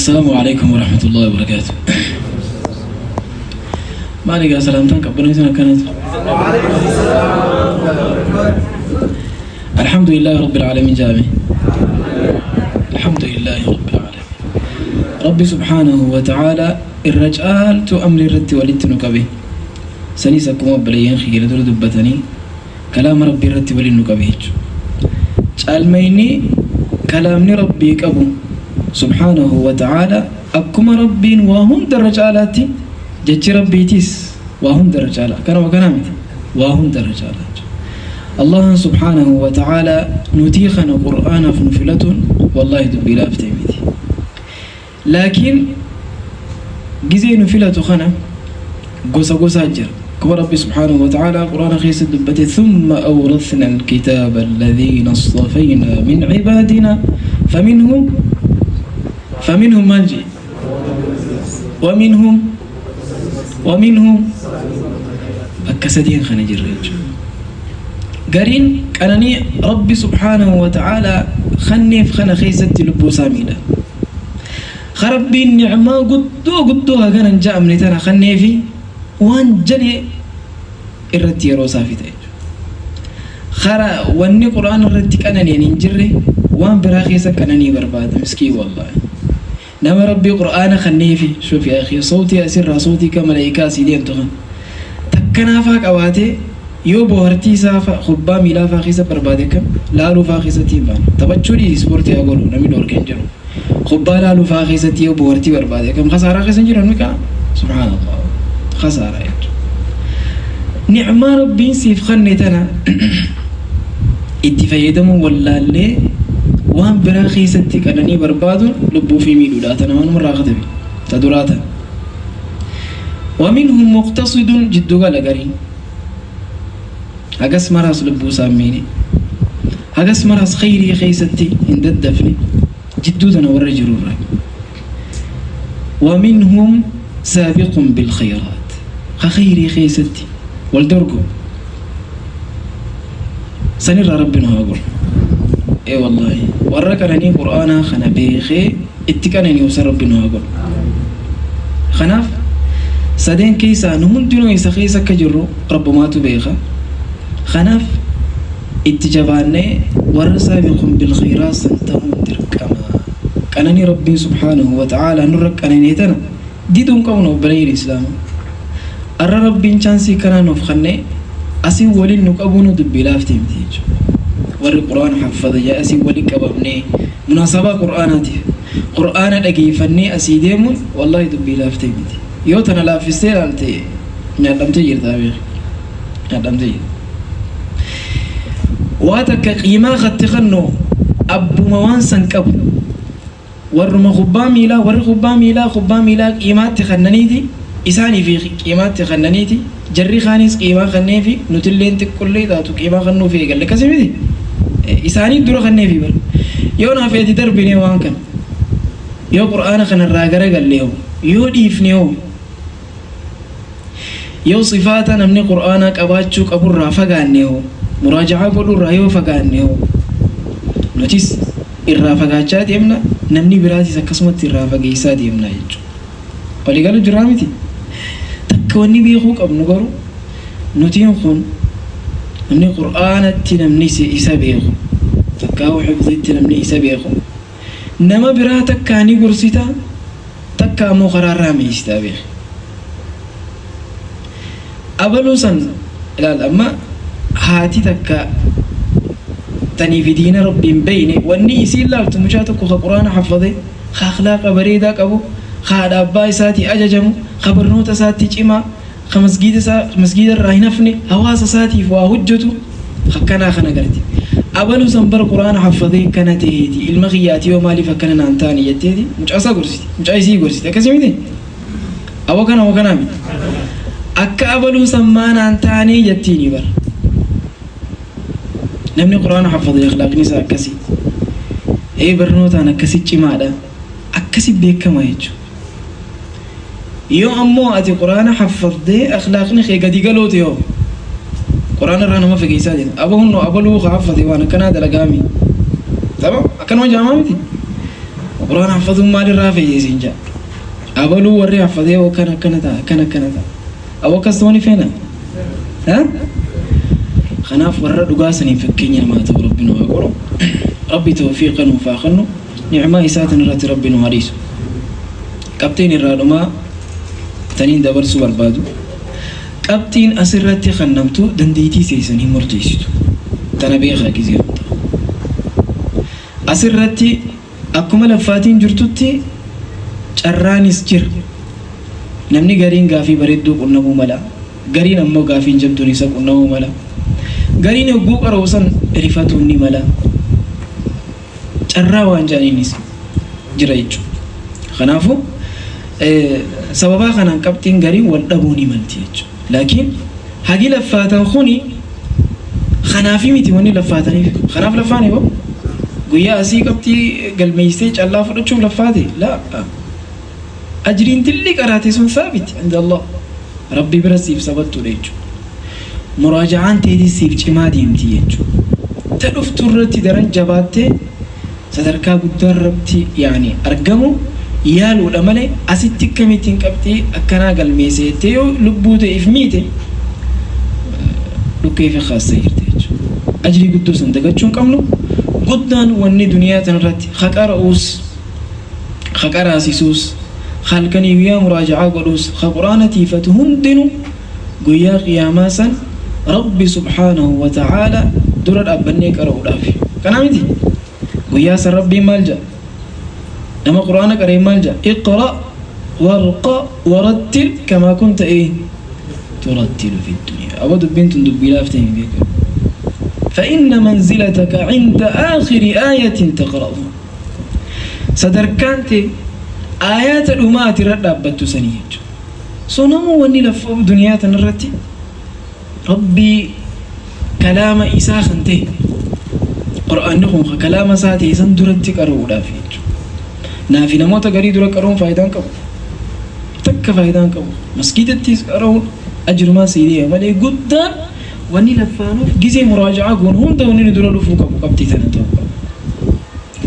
Assalaamu alaikum warahmatullahi wabarakaatu. Maali egaa salaamtaan qabbaneessan akkanatu. Alhamdulillahi rabbil alamin jaame. Alhamdulillahi rabbil alamin. Rabbi subhaanahu wa ta'ala irra caaltu amri irratti walitti nu qabe. Sanis akkuma obboleeyyan kiyya dura dubbatanii kalaama Rabbii irratti waliin nu qabe jechuudha. Caalmayni kalaamni Rabbii qabu subhaanahu wa ta'aala akkuma Rabbiin waa hundarra caalaatti jechi Rabbiitis waa hundarra caala. Kanuma kanaa miti waa hundarra caala jechuudha. Allahan subhaanahu wa ta'aala nutii kana Qur'aanaaf nu filatuun wallaahi dubbii laaftee miti. Laakiin gizee nu filatu kana gosa gosaa jira. Akkuma Rabbi subhaanahu wa ta'aalaa Qur'aana keessa dubbate thumma awrathna alkitaaba alladhiina astafayna min cibaadina faminhum maal jee waminhum waminhum bakka sadeen kana jirra jechuudha. Gariin qananii Rabbi subhaanahu wa ta'aalaa kanneef kana keessatti lubbuu isaa miidha. Ka Rabbiin ni'maa guddoo guddoo hagana hin ja'amne tana kanneefi waan jalee irratti yeroo isaa fixa jechuudha. Kara wanni Qur'aana irratti qanani'an hin jirre waan biraa keessa qananii barbaada miskiin wallaahi. Nama Rabbii Qur'aana kanneefi shuf yaa akhi sawtii asirraa sawtii ka malaa'ikaa asii deemtu kan takkanaafaa qabaatee yoo boohartii isaa fa kubbaa miilaa faa keessa barbaade akkam laaluu faa keessatti hin baana taphachuu dhiisi ispoortii haa godhu namni dhoorke hin jiru. Kubbaa laaluu faa keessatti yoo boohartii barbaade akkam khasaaraa keessa hin jiru namni kana subhaanallah khasaaraa jechuudha. Ni'maa Rabbiin siif kanne tana itti fayyadamuu wallaallee waan biraa keessatti qananii barbaaduun lubbuu fi miidhuudha. Tana waanuma irraa katabe ta duraa tana. Waminhum muqtasidun jiddu gala gariin. Hagas maraas lubbuu isaa hin miine. Hagas maraas khayrii keessatti hin daddafne. Jidduu tana warra jiru irraa. Waminhum saabiqun bil khayraat. Ka khayrii keessatti wal dorgomu. Sanirraa Rabbi nu haa godhu. Ee wallaahi warra qananii Qur'aanaa kana beekee itti qanani'u san Rabbi nu haa godhu. Kanaaf sadeen keessaa nu hundinuu isa keessa akka jirru Rabbumaatu beeka. Kanaaf itti jabaannee warra saabiqun bil khayraat san ta'uun dirqama. Qananii Rabbiin subhaanahu wa ta'aalaa nurra qanani'e tana diduu hin qabnu obboleeyyan Islaamaa. Arra Rabbiin chaansii akkanaa nuuf kannee asiin waliin nu qabuunu dubbii laaftee miti jechuudha. Warri Qur'aana haffada jedhe asiin waliin qabamnee munaasabaa Qur'aanaatiif Qur'aana dhageeffannee asii deemuun wallaahi dubbii laaftee miti. Yoo tana laaffistee ilaalte nyaadhamtee jirta beeki. Nyaadhamtee jirta. Waa takka qiimaa katti kannu abbuma waan san qabu. Warruma kubbaa miilaa warri kubbaa miilaa kubbaa miilaa qiimaatti kannaniiti isaanii fi qiimaatti kannaniiti jarri kaanis qiimaa kanneefi nutilleen xiqqollee taatu qiimaa kannuufi eegalle akkasi miti isaanii dura kanneefi bar yoo naaf eeti darbine waan kana yoo qur'aana kanarraa garagalle hoo yoo dhiifne hoo yoo sifaata namni qur'aanaa qabaachuu qaburraa fagaanne hoo muraaja'aa godhuurraa yoo fagaanne hoo nutis irraa fagaachaa deemna namni biraatis akkasumatti irraa fageessaa deemna jechuudha. Walii galu jiraa miti? Takka wanni beekuu qabnu garuu nutiin kun namni qur'aanatti namni isa beeku takkaa hifzitti namni isa beeku nama biraa takkaa ni gorsita takka ammoo karaarraa meeysitaa beeki. Abaluu san ilaal amma haati takka tanii fi diina Rabbii hin beeyne wanni isiin laaltu mucaa tokko ka quraana haffade ka akhlaaqa bareedaa qabu ka haadha abbaa isaatii ajajamu ka barnoota isaatti cimaa ka masgiida isaa masgiida irraa hin hafne hawaasa isaatiif waa hojjetu akkanaa kana garti. Abalu san bar quraana haffadee akkana ta'eeti ilma kiyyaati yoo maaliif akkana naan taane jetteeti mucaa isaa gorsiti mucaa isii gorsiti akkasii miti Abo kana moo kanaa miti akka abaluu san maa naan taanee jettiini bar namni quraana haffadhe akhlaaqni isaa akkasii ee barnootaan akkasi cimaadha akkasi beekama jechuudha. Yoo ammoo ati quraana haffadhee akhlaaqni kee gadi galoo ta'e hoo quraana irraa nama fageessaa deema. Abo hunnoo abaluu ka haffate waan akkanaa dalagaami. Tamam akkanuma jaamaa miti. Qur'aana haffazuun maalirraa fayyee siin jedha. Abaluu warri haffazee hoo akkana akkana ta'a akkana akkana ta'a. Aboo akkas ta'uu ni feena? Ha? Kanaaf warra dhugaa saniin fakkeenya namaa ta'u Rabbi nu haa godhu. Rabbi tawfiiqa nuuf haa kennu. Ni'maa isaatiin irratti Rabbi nu haa dhiisu. Qabxiin irraa dhumaa taniin dabarsuu barbaadu. Qabxiin asirratti kennamtu dandeettii teessan hin murteessitu. Tana beekaa gizee hunda. Asirratti akkuma laffaatiin jirtutti carraanis jira. Namni gariin gaafii bareedduu qunnamuu mala. Gariin ammoo gaafiin jabduun isa qunnamuu mala. Gariin hogguu qara'u san rifatuun ni mala. Carraa waan jedhaniinis jira jechuudha. Kanaafuu sababaa kanaan qabxiin gariin wal dhabuu ni malti jechuudha. Laakiin hagi laffaatan kuni kanaafi miti wanni laffaataniif. Kanaaf laffaani hoo guyyaa asii qabxii galmeessee callaa fudhachuuf laffaate laa. Ajriin tilli qaraate sun saabit inda Allah. Rabbi bira siif sabattuudha jechuudha. Muraaja'aan teetis siif cimaa deemti jechuudha. Ta dhuftu irratti daran jabaattee sadarkaa guddaa irratti yaani argamu yaaluudha malee asitti akkamittiin qabxii akkanaa galmeesse jettee yoo lubbuu ta'e if miite dhukkee fi kaastee jirti jechuudha. Ajrii guddoo san dagachuu hin qabnu. Guddaan wanni duniyaa tanarratti ha qara'uus ha qaraasisuus halkanii guyyaa muraaja'aa godhuus ha quraana tiifatu hundinuu guyyaa qiyaamaa san Rabbi subhaanahu wa ta'aala dura dhaabbannee qara'uudhaaf. Kanaa miti? Guyyaa san Rabbiin maal jedha? Nama quraana qaree maal jedha? Iqra warqa warattil kamaa kunta ee turattilu fi duniyaa. Aboo dubbiin tun dubbii laaftee hin beekamu. فإن منزلتك عند آخر آية تقرأها. Sadarkaan tee aayaata dhumaati irra dhaabbattu sanii jechuudha. So namuu wanni lafa duniyaa tanarratti Rabbii kalaama isaa kan ta'e Qur'aanni kun kalaama isaa ta'e san duratti qara'uudhaaf jechuudha. Naafi namoota garii dura qara'uun faayidaa hin qabu. Takka faayidaa hin qabu. Masgiidattis qara'uun ajrumaa sii deema malee guddaan wanni laffaanuuf gizee muraaja'aa goonu hunda wanni nu dura dhufuu qabu qabxii tana ta'uu qaba.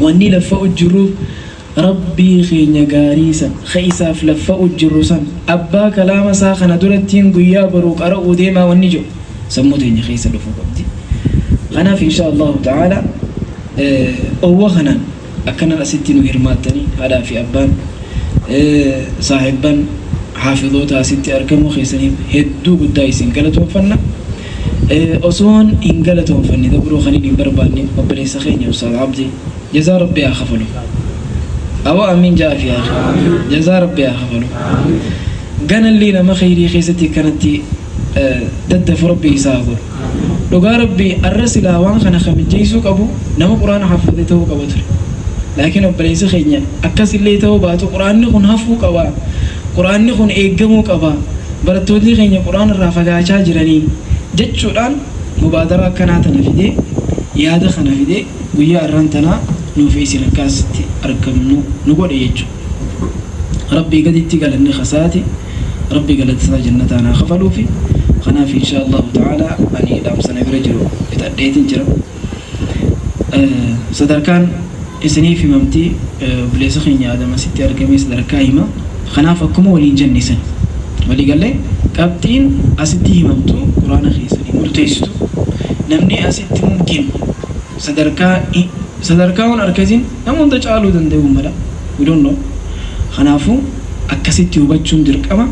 Wanni laffa'u jirruuf Rabbii keenya gaarii san ka isaaf laffa'u jirru san abbaa kalaama isaa kana durattiin guyyaa boruu qara'uu deemaa wanni jiru sammuu teenya keessa dhufuu qabdi. Kanaaf insha Allahu ta'ala owwa kanaan akkanan asitti nu hirmaattanii haadhaa fi abbaan saahibban haafizoota asitti argamuu keessaniif hedduu guddaa isin galatoonfanna. Osoon hin galatoonfanne dabruu kan hin barbaanne obboleessa keenya Ustaaz Abdii jazaa Rabbi haa kafalu. Awwa amiin ja'a fi haa jazaa Rabbi haa kafalu. Ganallee nama kheyrii keessatti akkanatti daddafu Rabbi isaa haa godhu. Dhugaa Rabbi arra silaa waan kana kan mijjeessuu qabu nama quraana haffate ta'uu qaba ture. Laakiin obboleessi keenya akkasillee ta'uu baatu quraanni kun hafuu qaba. Quraanni kun eeggamuu qaba. Barattootni keenya quraana irraa fagaachaa jiranii jechuudhaan mubaadaraa akkanaa tana fidee yaada kana fidee guyyaa arraan tanaa nuufi isin akkaasitti argamnu nu godhe jechuudha. Rabbii gaditti galanni kasaati. Rabbi galata isaa jannataan haa kafaluufi. Kanaaf insha Allahu ta'ala ani dhaamsa na bira jiru fixadheetin jira. Sadarkaan isiniif himamti obboleessa keenya Adam asitti argamee sadarkaa hima. Kanaaf akkuma waliin jenne san walii gallee qabxiin asitti himamtu quraana keessanii murteessitu namni asitti mumkin sadarkaa sadarkaa waan argatin nama hunda caaluu danda'uu mala, we don't know. Kanaafuu akkasitti hubachuun dirqama.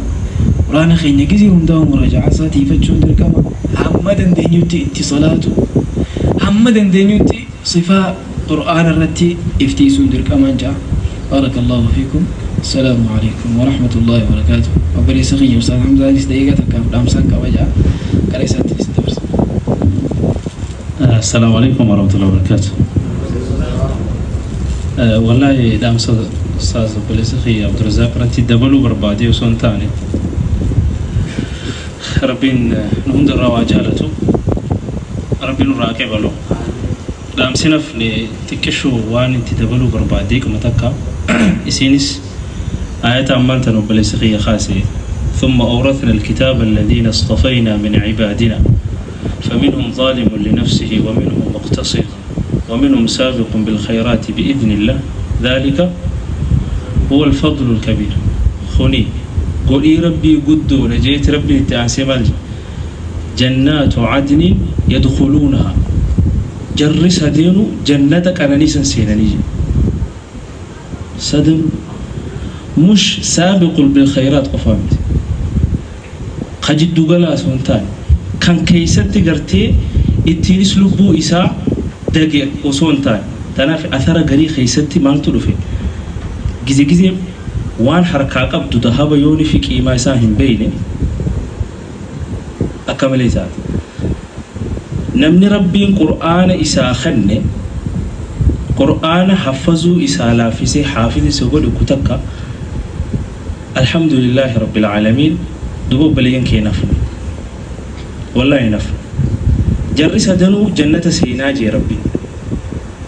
Quraana keenya gizee hundaa muraaja'aa isaa tiifachuun dirqama. Hamma dandeenyutti itti salaatu, hamma dandeenyutti sifaa qur'aana irratti iftiisuun dirqamaan ja'a. Barakallahu fiikum. Assalaamu alaikum warahmatullahi wabarakaatuh. Obboleessa keenya Ustaaz Hamzaanis daqiiqaa takkaaf dhaamsaan qaba ja'a. Gara isaatti isin dabarsa. السلام عليكم ورحمة الله وبركاته. والله dhaamsa Ustaaz obboleessa kiyya Abdurrazaaq irratti dabaluu barbaadee osoo hin taane, Rabbiin nu hundarraa waa jaalatu, Rabbiin nurraa qebalu. Dhaamsi nafni xiqqishuu waan itti dabaluu barbaadee quma takka isiinis aayata ammaan tan obboleessa kiyya kaase: ثم أورثنا الكتاب الذين اصطفينا من عبادنا فمنهم ظالم لنفسه ومنهم مقتصد ومنهم سابق بالخيرات بإذن الله ذلك Huwa al-fadlu al-kabiir. Kuni godhii Rabbii guddoodha jeeti Rabbiin itti aansee maal jedhe? Jannaatu adnin yadkhuluunahaa. Jarri sadeenu jannata qananii san seenanii jedhe. Sadanuu. Mush saabiqul bil khayraat qofaa miti. Ka jiddu galaa osoo hin taane, kan keeysatti gartee ittiinis lubbuu isaa dage osoo hin taane. Tanaaf athara garii keeysatti maaltu dhufe? Gize gizee waan harkaa qabdu dahaba yoonifi qiimaa isaa hin beeyne akka malee taata. Namni Rabbiin Qur'aana isaa khanne, Qur'aana haffazuu isaa laaffisee haafiza isa godhe ku takka, Alhamdulillaahi Rabbil Aalamiin duba obboleeyyan kee hin hafne wallahi hin hafne jarri sadanuu jannata seenaa jee Rabbiin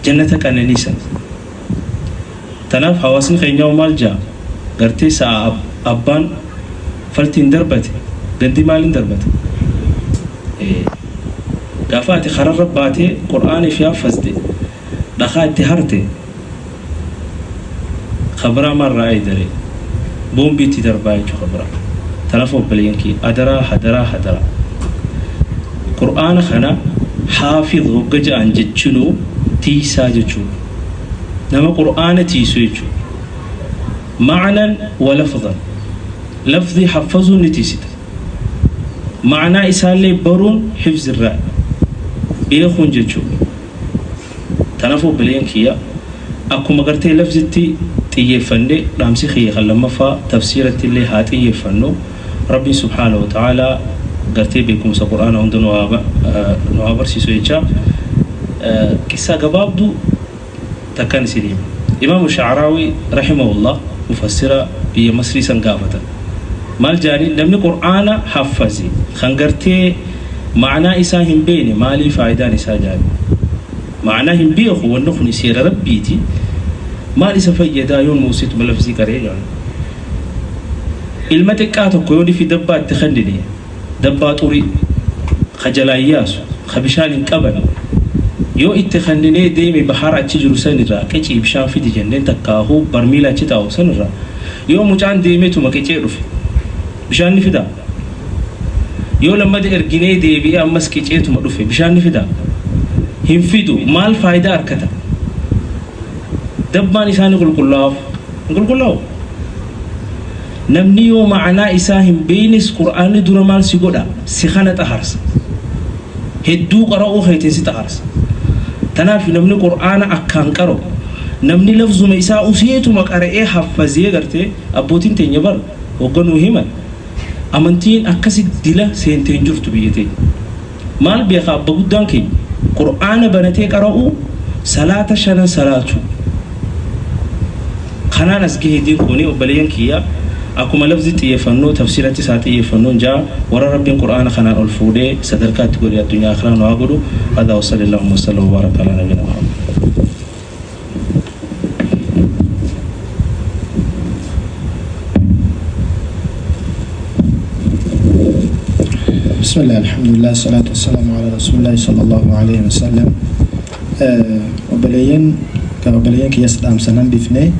jannata qananii san tanaaf hawaasni keenyaa maal jaa gartee sa'a abbaan faltiin darbate gandi maaliin darbata gaafa ati kararra baatee qur'aanii fi haffazte dhakaa itti harte Ka biraa maal irraa eeyda ree? Boombii itti darbaa jechuu ka biraa. Tanaaf obboleeyyan kiyya adaraa hadaraa hadaraa. Qur'aana kana haafiz hogga ja'an jechinuu tiiysaa jechuudha. Nama Qur'aana tiiysu jechuudha. Ma'nan wa lafzan. Lafzii haffazuun ni tiiysita. Ma'naa isaallee baruun hifzirraa beekuun jechuudha. Tanafu obboleeyyan kiyya akkuma gartee lafzitti xiyyeeffanne dhaamsi kiyya kan lammaffaa tafsiirattillee haa xiyyeeffannu. Rabbiin subhaanahu wa ta'aalaa gartee beekumsa Qur'aana hunda nu haa barsiisu jecha qissaa gabaabduu takkan isin hima. Imaamu Sha'raawi rahimahullah mufassira biyya Masrii san gaafatan. Maal jedhaniin namni Qur'aana haffaze kan gartee ma'anaa isaa hin beekne maalii faayidaan isaa jedhani. Ma'anaa hin beeku wanni kun seera Rabbiiti maal isa fayyadaa yoon muusiituma lafzii qaree jedhan. Ilma xiqqaa tokko yoo nifi dabbaa itti kennine dabbaa xurii ka jalaan yaasu ka bishaan hin qaban yoo itti kenninee deemi bahara achi jiru sanirraa qicii bishaan fidi jenneen takkaahuu barmiila achi taa'u sanirraa yoo mucaan deemeetuma qicee dhufe bishaan ni fidaa? Yoo lammada erginee deebi'ee ammas qiceetuma dhufe bishaan ni fidaa? Hin fidu. Maal faayidaa arkata? Dabbaan isaa ni qulqullaa'aaf? Hin qulqullaa'u. Namni yoo ma'anaa isaa hin beeynes Qur'aanni dura maal si godha? Si kana xaharsa. Hedduu qara'uu keetiin si xaharsa. Tanaaf namni Qur'aana akkaan qara'u, namni lafzuma isaa useetuma qara'ee haffazee gartee abbootiin teenya bar hogga nuu himan amantiin akkasi dila seente hin jirtu biyya teenya. Maal beeka abba guddaan keenya? Qur'aana banatee qara'uu, salaata shanan salaatuu. Kanaan as gahe diin kuni obboleeyyan kiyya akkuma lafzi xiyyeeffannu tafsiirattis haa xiyyeeffannuun ja'a warra Rabbiin Qur'aana kanaan ol fuudhee sadarkaa itti godhe addunyaa akhiraa nu haa godhu. Hadha wa sallallahu wa sallam wa baraka ala nabiyina Muhammad. بسم الله الحمد لله الصلاة والسلام على رسول الله صلى الله عليه وسلم obboleeyyan kan obboleeyyan kiyyas dhaamsa nan bifne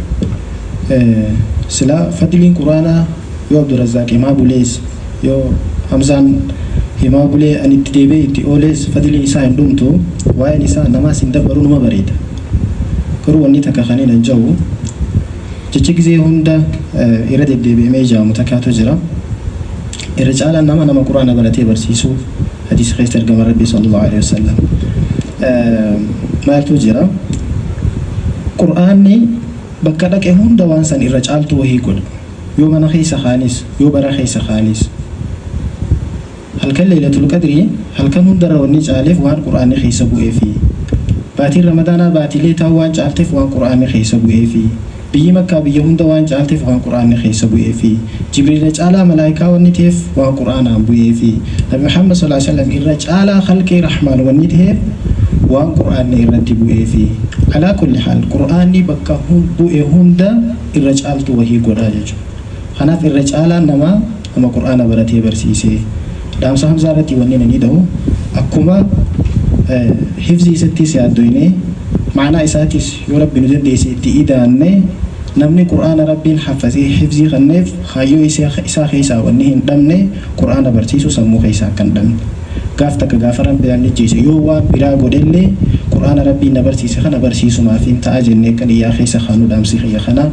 sila fadliin quraanaa yoo Abdurrazzaaq himaa bulees yoo Hamzaan himaa bulee ani itti deebi'ee itti oolees fadliin isaa hin dhumtu waa'een isaa namaas hin dabbaru numa bareeda garuu wanni takka kan hin ja'u jecha gizee hunda irra deddeebi'amee ja'amu takkaatu jira irra caalaan nama nama quraana baratee barsiisuu hadiisa keessatti ergama rabbii sallallahu alaihi wasallam maaltu jira qur'aanni bakka dhaqe hunda waan san irra caaltu wahii godha yoo mana keessa kaanis yoo bara keessa kaanis halkan leelatul qadrii halkan hundarra wanni caaleef waan qur'aanni keessa bu'eefi baatiin ramadaanaa baatiilee ta'uu waan caalteef waan qur'aanni keessa bu'eefi biyyi makkaa biyya hunda waan caalteef waan qur'aanni keessa bu'eefi jibriila caalaa malaayikaa wanni ta'eef waan qur'aanaan bu'eefi nabi muhammad sallallahu alaihi wasallam irra caalaa khalqii rahmaan wanni ta'eef waan qur'aanni irratti bu'eefi alaa kulli haal qur'aanni bakka bu'e hunda irra caaltu wahii godhaa jechuudha. Kanaaf irra caalaan namaa nama qur'aana baratee barsiisee dhaamsa Hamzaa irratti wanni nani dha'u akkuma hifzii isattis yaaddoyne ma'anaa isaatis yoo rabbi nu dandeesse itti idaanne Namni Qur'aana Rabbiin haffazee hifzii kanneef kaayyoo isaa keessaa wanni hin dhabne Qur'aana barsiisuu sammuu keessaa akka hin dhabne. Gaaf takka gaafa Rabbi naan ijjeese yoo waan biraa godhellee Qur'aana Rabbiin na barsiise kana barsiisumaaf hin ta'a jennee akka niyyaa keessa kaanu dhaamsi kiyya kana.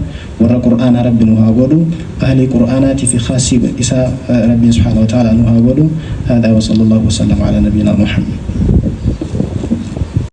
Warra Qur'aanaa Rabbi nu haa godhu. Ahlii Qur'aanaatii fi khaasii isaa Rabbiin subhaanahu wa ta'aalaa nu haa godhu. Haadaa wa sallallahu wa sallam alaa nabiyyinaa Muhammad.